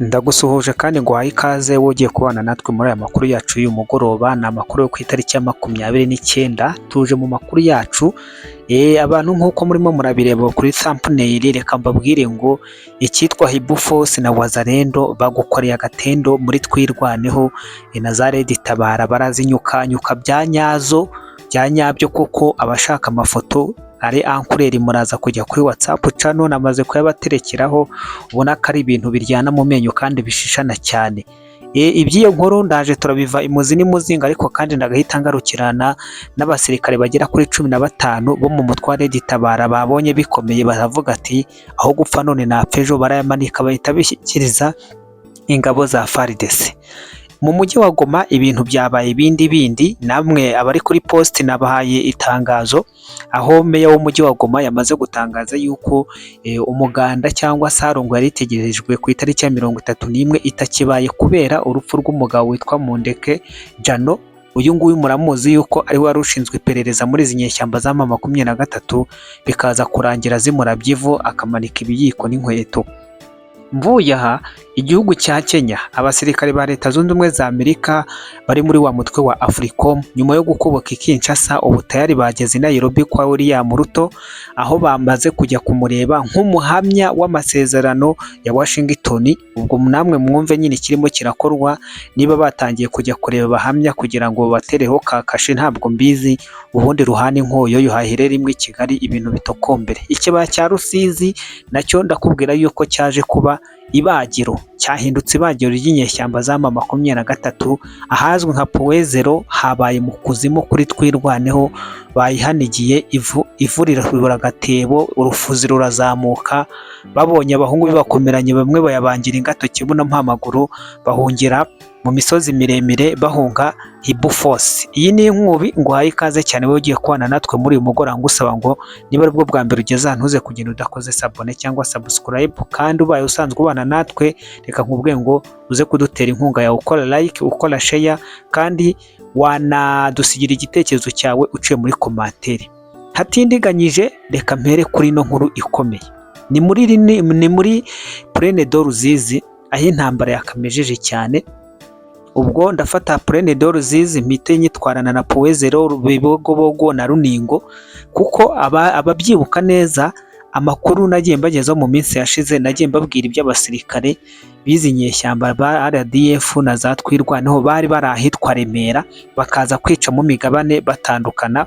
Ndagusuhuje kandi nguhaye ikaze wowe ugiye kubana natwe muri aya makuru yacu y'uyu mugoroba. Ni amakuru yo ku itariki ya 29. Tuje mu makuru yacu. Abantu nk'uko murimo murabireba kuri thumbnail, reka mbabwire ngo icyitwa Hibou Force na Wazalendo bagukoreye agatendo muri Twirwaneho na za Red Tabara, barazinyuka nyuka bya nyazo, bya nyabyo koko. Abashaka amafoto ari en couleur muraza kujya kuri WhatsApp channel, namaze kuyabaterekeraho. Ubona ko ari ibintu biryana mu menyo kandi bishishana cyane. Iby'iyo nkuru ndaje turabiva imuzi n'imuzinga, ariko kandi ndagahita ngarukirana n'abasirikare bagera kuri 15 bo mu mutwe wa Red Tabara babonye bikomeye, baravuga ati aho gupfa none napfa ejo, barayamanika bahita bishyikiriza ingabo za FARDC. Mu mujyi wa Goma ibintu byabaye ibindi bindi. Namwe abari kuri post nabahaye itangazo aho meya w'umujyi wa Goma yamaze gutangaza yuko umuganda cyangwa sarungu yari itegerejwe ku itariki ya 31 itakibaye kubera urupfu rw'umugabo witwa Mundeke Jano. Uyu nguyu muramuzi yuko ari we wari ushinzwe iperereza muri izi nyeshyamba za M23, bikaza kurangira zimurabye ivu akamanika ibiyiko n'inkweto. Mvuye aha, igihugu cya Kenya, abasirikare ba Leta Zunze Ubumwe za Amerika bari muri wa mutwe wa Africom, nyuma yo gukubuka i Kinshasa, ubu tayari bageze i Nairobi kwa William Ruto, aho bamaze kujya kumureba nk'umuhamya w'amasezerano ya Washington. Ubwo namwe mwumve nyine ikirimo kirakorwa, niba batangiye kujya kureba abahamya kugira ngo batereho ka kashe, ntabwo mbizi. Ubundi ruhande inkoyo yuhahire rimwe i Kigali ibintu bitokombere. Ikibaya cya Rusizi nacyo ndakubwira yuko cyaje kuba ibagiro, cyahindutse ibagiro ry'inyeshyamba za M23. Ahazwi nka Point Zéro habaye mu kuzimu kuri Twirwaneho, bayihanigiye ivu, ivu rirabura agatebo, urufuzi rurazamuka. Babonye abahungu bibakomeranye, bamwe bayabangira ingato kibuno mpamaguru, bahungira mu misozi miremire bahunga Hibou Force. Iyi ni inkubi. Nguhaye ikaze cyane wowe ugiye kubana natwe muri uyu mugoroba, ngusaba ngo niba aribwo bwa mbere ugeze aha, ntuze kugenda udakoze s'abonner cyangwa subscribe. Kandi ubaye usanzwe ubana natwe, reka nkubwiye ngo uze kudutera inkunga yawe ukora like, ukora share, kandi wanadusigira igitekerezo cyawe uciye muri commentaire. Hatindiganyije, reka mpere kuri ino nkuru ikomeye. Ni muri Plaine de Ruzizi aho intambara yakamejeje cyane. Ubwo ndafata Plaine de Ruzizi mpite nyitwarana na Point Zéro, Bibogobogo na Runingo, kuko ababyibuka neza amakuru nagiye mbagezaho mu minsi yashize, nagiye mbabwira iby'abasirikare bizi nyeshyamba ba RDF na za Twirwaneho bari bari ahitwa Remera, bakaza kwicamo imigabane batandukana.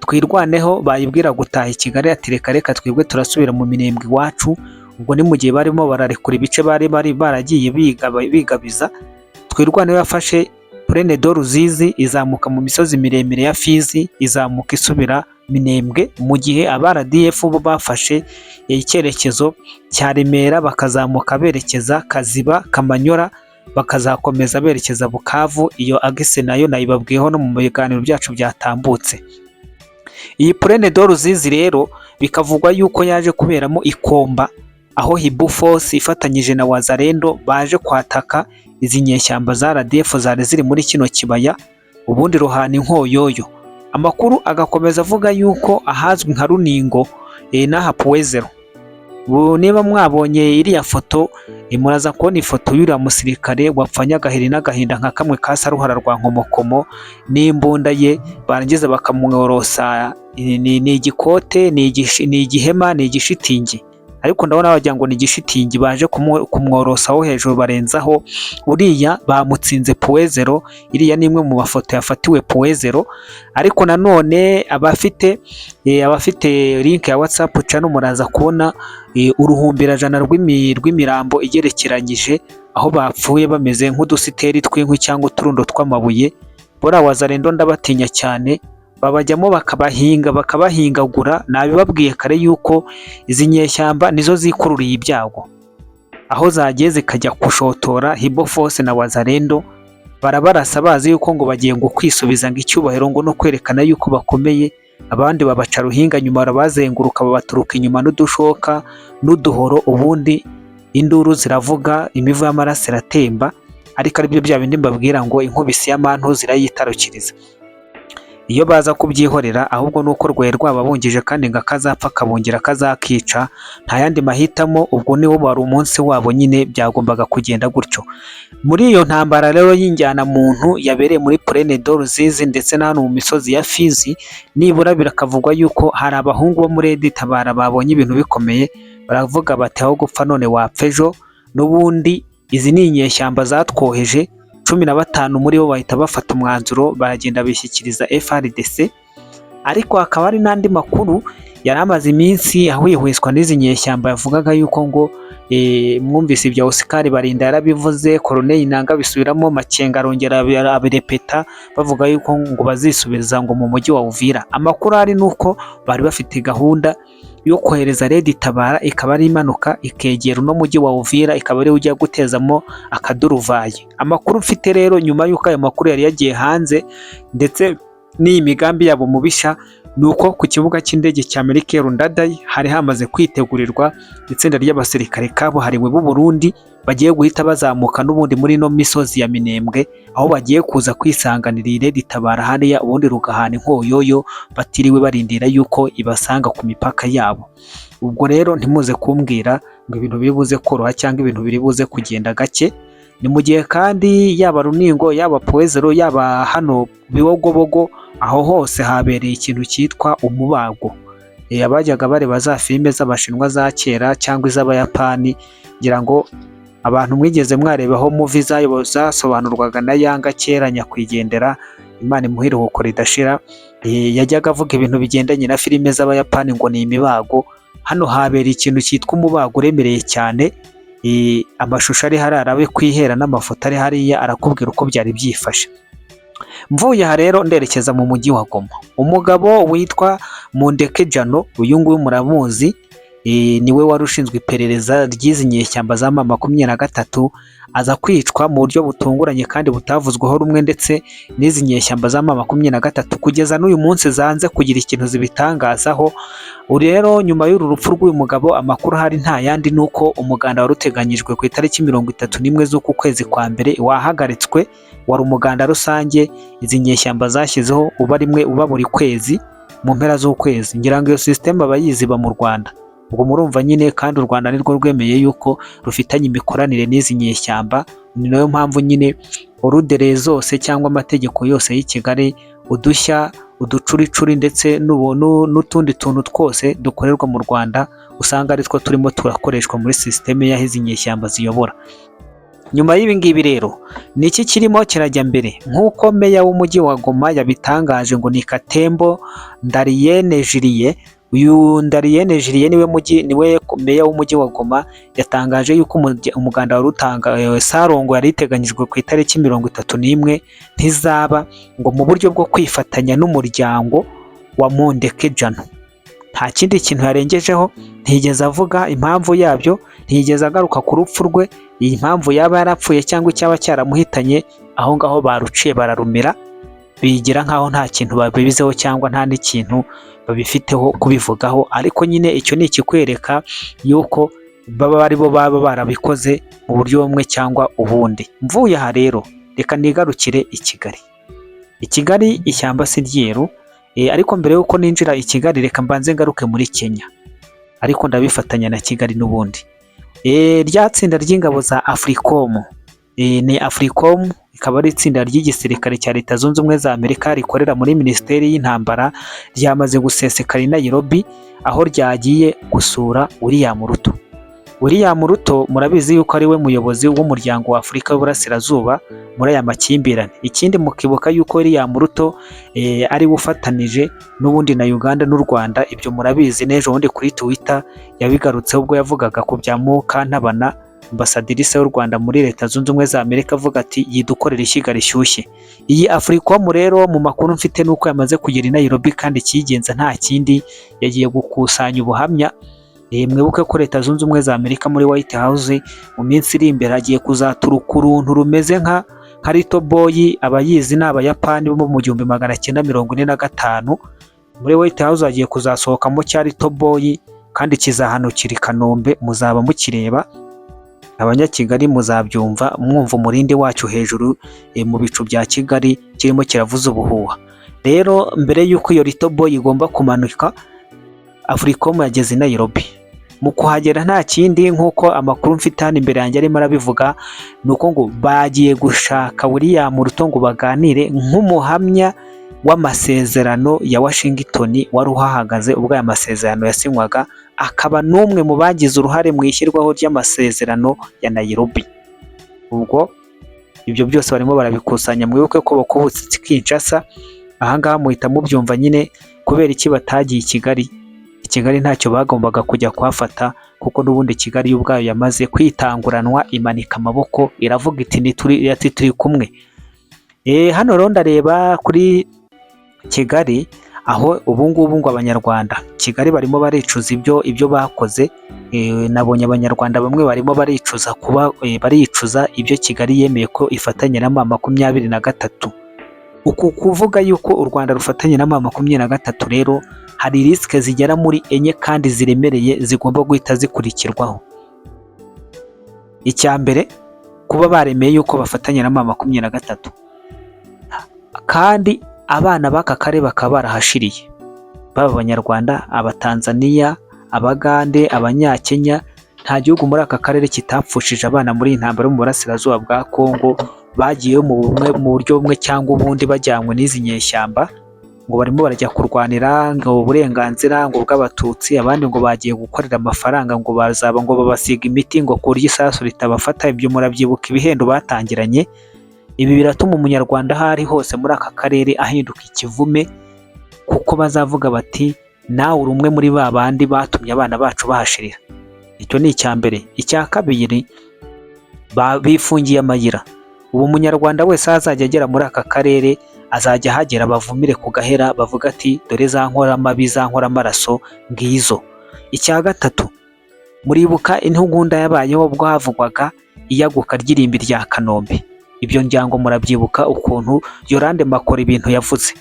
Twirwaneho bayibwira gutaha i Kigali, ati reka reka, twebwe turasubira mu Minembwe iwacu. Ubwo ni mu gihe barimo bararekura ibice bari baragiye bigabiza. Twirwaneho yafashe Plaine de Ruzizi, izamuka mu misozi miremire ya Fizi, izamuka isubira Minembwe, mu gihe aba RDF bo bafashe icyerekezo cya Remera, bakazamuka berekeza Kaziba, Kamanyora, bakazakomeza berekeza Bukavu. Iyo axe nayo nayibabwiyeho no mu biganiro byacu byatambutse. Iyi Plaine de Ruzizi rero bikavugwa yuko yaje kuberamo ikomba, aho Hibou Force ifatanyije na Wazalendo baje kwataka izi nyeshyamba za RDF zari ziri muri kino kibaya, ubundi ruhana inkoyoyo. Amakuru agakomeza avuga yuko ahazwi nka Runingo n'aha Point Zéro. Niba mwabonye iriya foto, muraza kubona ifoto y'uriya musirikare wapfanye agahiri n'agahinda nka kamwe ka Saruhara rwa Nkomokomo n'imbunda ye, barangiza bakamworosa ni igikote, ni igihema, ni igishitingi, ariko ndabona wagira ngo ni igishitingi baje kumworosaho hejuru barenzaho. Uriya bamutsinze Point Zéro. Iriya ni imwe mu mafoto yafatiwe Point Zéro. Ariko nanone abafite link ya WhatsApp channel muraza kubona uruhumbirajana rw'imirambo igerekeranyije, aho bapfuye bameze nk'udusiteri tw'inkwi cyangwa uturundo tw'amabuye. Buriya Wazalendo ndabatinya cyane, babajyamo bakabahinga, bakabahingagura. Nabibabwiye kare yuko izi nyeshyamba nizo zikururiye ibyago, aho zagiye zikajya gushotora Hibou Force na Wazalendo, barabarasa bazi yuko ngo bagiye ngo kwisubiza ngo icyubahiro, ngo no kwerekana yuko bakomeye. Abandi babaca ruhinga nyuma, barabazenguruka, babaturuka inyuma n'udushoka n'uduhoro, ubundi induru ziravuga, imivu y'amaraso iratemba. Ariko aribyo bya bindi mbabwira ngo inkubisi y'amantu zirayitarukiriza. Iyo baza kubyihorera ahubwo ni uko rwari rwababungije kandi ngo akazapfa kabungira kazakica, nta yandi mahitamo, ubwo niwo wari umunsi wabo nyine byagombaga kugenda gutyo. Muri iyo ntambara rero y'injyanamuntu yabereye muri Plaine de Ruzizi ndetse na hano mu misozi ya Fizi, nibura birakavugwa yuko hari abahungu bo muri RED Tabara babonye ibintu bikomeye, baravuga bati aho gupfa none wapfa ejo, n'ubundi izi ni inyeshyamba zatwoheje, 15 muri bo bahita bafata umwanzuro baragenda bishyikiriza FARDC, ariko hakaba hari n'andi makuru yari amaze iminsi ahwihwiswa n'izi nyeshyamba yavugaga yuko ngo mwumvise ibya Oscar Barinda yarabivuze, Corneille Nanga bisubiramo, Makenga arongera abirepeta, bavuga yuko ngo bazisubiza ngo mu mujyi wa Uvira. Amakuru ahari ni uko bari bafite gahunda yo kohereza RED Tabara ikaba ari imanuka ikegera uno mujyi wa Uvira, ikaba ariwo ujya gutezamo akaduruvayi. Amakuru mfite rero nyuma y'uko ayo makuru yari yagiye hanze ndetse n'iyi migambi yabo mubisha, ni uko ku kibuga cy'indege cya Melchior Ndadaye hari hamaze kwitegurirwa itsinda ry'abasirikare kabuhariwe b'u Burundi bagiye guhita bazamuka n'ubundi muri ino misozi ya Minembwe, aho bagiye kuza kwisanganira iyi RED Tabara hariya, ubundi rugahana inkoyoyo batiriwe barindira yuko ibasanga ku mipaka yabo. Ubwo rero ntimuze kumbwira ngo ibintu biri buze koroha cyangwa ibintu biri buze kugenda gake. Ni mu gihe kandi yaba Runingo, yaba Puwezero, yaba hano Bibogobogo, aho hose habereye ikintu cyitwa umubago. Abajyaga bareba za filime z'Abashinwa za kera cyangwa iz'Abayapani, ngira ngo abantu mwigeze mwarebaho movie zayo zasobanurwaga na Yanga kera, nyakwigendera, Imana imuhe iruhuko ridashira, yajyaga avuga ibintu bigendanye na filime z'Abayapani ngo ni imibago. Hano habereye ikintu cyitwa umubago uremereye cyane. Amashusho ari hariya arabe kwihera n'amafoto ari hariya arakubwira uko byari byifashe. Mvuye aha rero nderekeza mu mujyi wa Goma. Umugabo witwa Mundeke Jano, uyu nguyu muramuzi, niwe wari ushinzwe iperereza ry'izi nyeshyamba za M23, aza kwicwa mu buryo butunguranye kandi butavuzweho rumwe, ndetse n'izi nyeshyamba za M23 kugeza n'uyu munsi zanze kugira ikintu zibitangazaho. Rero nyuma y'uru rupfu rw'uyu mugabo, amakuru ahari nta yandi ni uko umuganda wari uteganyijwe ku itariki 31 z'uku kwezi kwa mbere wahagaritswe. Wari umuganda rusange izi nyeshyamba zashyizeho uba rimwe, uba buri kwezi mu mpera z'ukwezi. Ngira ngo iyo sisiteme abayizi mu Rwanda ubwo murumva nyine, kandi u Rwanda nirwo rwemeye yuko rufitanye imikoranire n'izi nyeshyamba. Ni nayo mpamvu nyine ordre zose cyangwa amategeko yose y'i Kigali, udushya, uducuricuri ndetse n'utundi tuntu twose dukorerwa mu Rwanda usanga ari two turimo turakoreshwa muri sisiteme y'aho izi nyeshyamba ziyobora. Nyuma y'ibi ngibi rero ni iki kirimo kirajya mbere? Nk'uko meya w'umujyi wa Goma yabitangaje, ngo ni Katembo Ndariyene Julie. Uyu Ndariyene Julie niwe mujyi, niwe meya w'umujyi wa Goma, yatangaje yuko umuganda wari utanga Sarongo yari iteganyijwe ku itariki 31 ntizaba, ngo mu buryo bwo kwifatanya n'umuryango wa Mundeke Jano. Nta kindi kintu yarengejeho, ntiyigeze avuga impamvu yabyo, ntiyigeze agaruka ku rupfu rwe, iyi mpamvu yaba yarapfuye cyangwa icyaba cyaramuhitanye. Aho ngaho baruciye bararumira, bigira nkaho nta kintu babiziho cyangwa nta n'ikintu babifiteho kubivugaho. Ariko nyine icyo ni ikikwereka yuko baba ari bo baba barabikoze mu buryo bumwe cyangwa ubundi. Mvuye aha rero reka nigarukire i Kigali. I Kigali ishyamba si ryeru, ariko mbere y'uko ninjira i Kigali reka mbanze ngaruke muri Kenya, ariko ndabifatanya na Kigali n'ubundi. Rya tsinda ry'ingabo za AFRICOM, ni AFRICOM ikaba ari itsinda ry'igisirikare cya Leta Zunze Ubumwe za Amerika rikorera muri Minisiteri y'Intambara, ryamaze gusesekara i Nairobi aho ryagiye gusura William Ruto. William Ruto murabizi yuko ari we muyobozi w'umuryango wa Afurika y'Uburasirazuba muri aya makimbirane. Ikindi mukibuka yuko William Ruto ari we ufatanije n'ubundi na Uganda n'u Rwanda, ibyo murabizi. N'ejo bundi kuri Twitter yabigarutseho ubwo yavugaga ku bya Mukantabana, ambasadirice w'u Rwanda muri Leta Zunze Ubumwe za Amerika, avuga ati yidukorera ishyiga rishyushye. Iyi AFRICOM rero mu makuru mfite nuko yamaze kugera i Nairobi, kandi ikiyigenza nta kindi, yagiye gukusanya ubuhamya. Mwibuke ko Leta Zunze Ubumwe za Amerika muri White House mu minsi iri imbere hagiye kuzaturuka uruntu rumeze nka Little Boy. Abayizi ni Abayapani bo mu 1945. Muri White House hagiye kuzasohokamo cya Little Boy kandi kizahanukira i Kanombe, muzaba mukireba. Abanyakigali muzabyumva, mwumva umurindi wacyo hejuru mu bicu bya Kigali kirimo kiravuza ubuhuha. Rero Rero mbere y'uko iyo little boy igomba kumanuka, Africom yageze i Nairobi. Mu kuhagera nta kindi, nk'uko amakuru mfite hano imbere yanjye arimo arabivuga, ni uko ngo bagiye gushaka William Ruto ngo baganire nk'umuhamya w'amasezerano ya Washington wari uhahagaze ubwo aya masezerano yasinywaga, akaba n'umwe mu bagize uruhare mu ishyirwaho ry'amasezerano ya Nairobi. Ubwo ibyo byose barimo barabikusanya. Mwibuke ko bakubutse Kinshasa, ahangaha muhita mubyumva nyine kubera iki batagiye i Kigali. I Kigali ntacyo bagombaga kujya kuhafata, kuko n'ubundi Kigali yo ubwayo yamaze kwitanguranwa, imanika amaboko, iravuga iti ntituri, ati turi kumwe. Hano rero ndareba kuri Kigali, aho ubu ngubu ngo Abanyarwanda Kigali barimo baricuza ibyo bakoze. Nabonye Abanyarwanda bamwe barimo baricuza kuba baricuza ibyo Kigali yemeye ko ifatanya na M23. Uku kuvuga yuko u Rwanda rufatanya na M23 rero, hari risque zigera muri enye kandi ziremereye zigomba guhita zikurikirwaho. Icya mbere, kuba baremeye yuko bafatanya na M23 kandi abana b'aka karere bakaba barahashiriye, baba Abanyarwanda, Abatanzaniya, Abagande, Abanyakenya, nta gihugu muri aka karere kitapfushije abana muri iyi ntambara yo mu burasirazuba bwa Kongo, bagiyeyo mu buryo bumwe cyangwa ubundi bajyanywe n'izi nyeshyamba, ngo barimo barajya kurwanira ngo uburenganzira ngo bw'Abatutsi, abandi ngo bagiye gukorera amafaranga, ngo bazaba ngo babasiga imiti ngo ku buryo isasu ritabafata. Ibyo murabyibuka, ibihendo batangiranye. Ibi biratuma Umunyarwanda aho ari hose muri aka karere ahinduka ikivume, kuko bazavuga bati nawe uri umwe muri ba bandi batumye abana bacu bahashirira. Icyo ni icya mbere. Icya kabiri, bifungiye amayira. Ubu Umunyarwanda wese aho azajya agera muri aka karere, azajya ahagera bavumire ku gahera, bavuga ati dore za nkoramabi, za nkoramaraso ngizo. Icya gatatu, muribuka intugunda yabayeho ubwo havugwaga iyaguka ry'irimbi rya Kanombe. Ibyo ngira ngo murabyibuka, ukuntu Yolande Makolo ibintu yavuze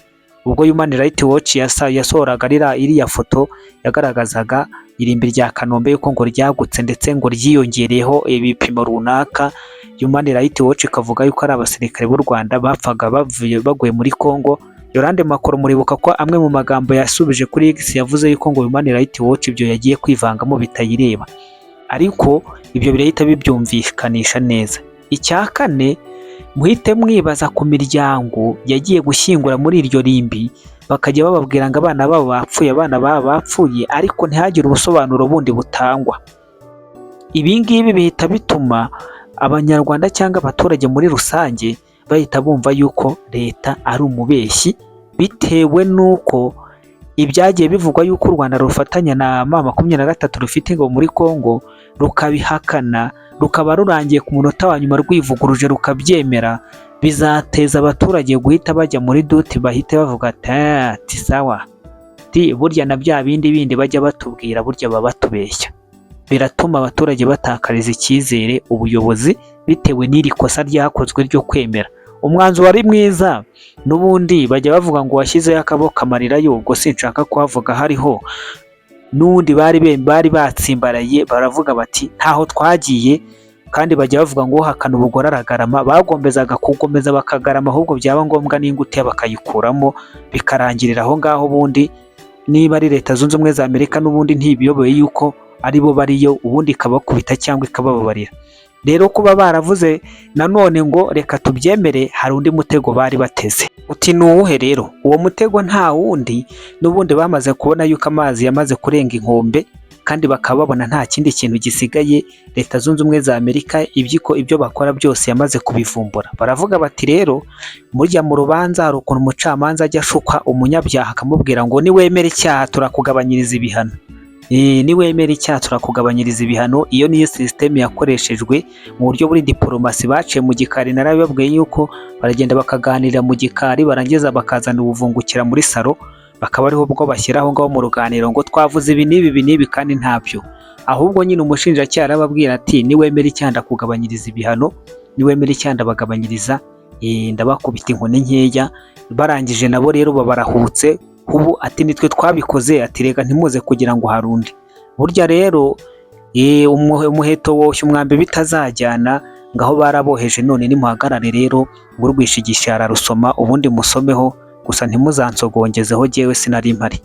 ubwo Human Rights Watch yasohoraga iriya foto yagaragazaga irimbi rya Kanombe, yuko ngo ryagutse ndetse ngo ryiyongereyeho ibipimo runaka. Human Rights Watch ikavuga yuko ari abasirikare b'u Rwanda bapfaga bavuye baguye muri Congo. Yolande Makolo, muribuka ko amwe mu magambo yasubije kuri X yavuze yuko ngo Human Rights Watch ibyo yagiye kwivangamo bitayireba, ariko ibyo birahita bibyumvikanisha neza. Icya kane, muhite mwibaza ku miryango yagiye gushyingura muri iryo rimbi, bakajya bababwira ngo abana babo bapfuye, abana babo bapfuye, ariko ntihagire ubusobanuro bundi butangwa. Ibi ngibi bihita bituma Abanyarwanda cyangwa abaturage muri rusange bahita bumva yuko leta ari umubeshyi, bitewe n'uko ibyagiye bivugwa yuko u Rwanda rufatanya na M23 rufite ingabo muri Congo, rukabihakana, rukaba rurangiye ku munota wa nyuma rwivuguruje rukabyemera, bizateza abaturage guhita bajya muri doute, bahite bavuga ati sawa, ati burya na bya bindi bindi bajya batubwira burya baba batubeshya. Biratuma abaturage batakariza icyizere ubuyobozi bitewe n'iri kosa ryakozwe ryo kwemera. Umwanzuro wari mwiza n'ubundi, bajya bavuga ngo washyizeho akaboko amarira yo, ubwo sinshaka kuhavuga hariho n'ubundi bari batsimbaraye, baravuga bati ntaho twagiye. Kandi bajya bavuga ngo uhakana ubugore aragarama. Bagombezaga kugomeza bakagarama, ahubwo byaba ngombwa n'ingutiya bakayikuramo, bikarangirira aho ngaho. Ubundi niba ari Leta Zunze Ubumwe za Amerika, n'ubundi ntibiyoboye yuko aribo bariyo, ubundi ikabakubita cyangwa ikabababarira. Rero kuba baravuze nanone ngo reka tubyemere, hari undi mutego bari bateze. Uti ni uwuhe rero uwo mutego? Nta wundi, n'ubundi bamaze kubona yuko amazi yamaze kurenga inkombe, kandi bakaba babona nta kindi kintu gisigaye. Leta Zunze Ubumwe za Amerika ibyo bakora byose yamaze kubivumbura. Baravuga bati rero mujya mu rubanza, hari ukuntu umucamanza ajya ashuka umunyabyaha, akamubwira ngo niwemera icyaha turakugabanyiriza ibihano. Niwemera icyaha turakugabanyiriza ibihano. Iyo niyo système yakoreshejwe mu buryo buri diporomasi, baciye mu gikari. Narabibabwiye yuko baragenda bakaganira mu gikari, barangiza bakazana ubuvungukira muri salon, bakaba ariho ubwo bashyira aho ngaho mu ruganiriro ngo twavuze ibi n'ibi, ibi n'ibi, kandi ntabyo. Ahubwo nyine umushinjacyaha arababwira ati niwemera icyaha ndakugabanyiriza ibihano, niwemera icyaha ndabagabanyiriza, ndabakubita inkoni nkeya. Barangije nabo rero babarahutse ubu, ati nitwe twabikoze, ati reka ntimuze kugira ngo hari undi. Burya rero umuheto woshya umwambi bitazajyana. Ngaho baraboheje, none nimuhagarare rero ngo urwishigisha ararusoma, ubundi musomeho. Gusa ntimuzansogongezeho, jyewe sinari mpari.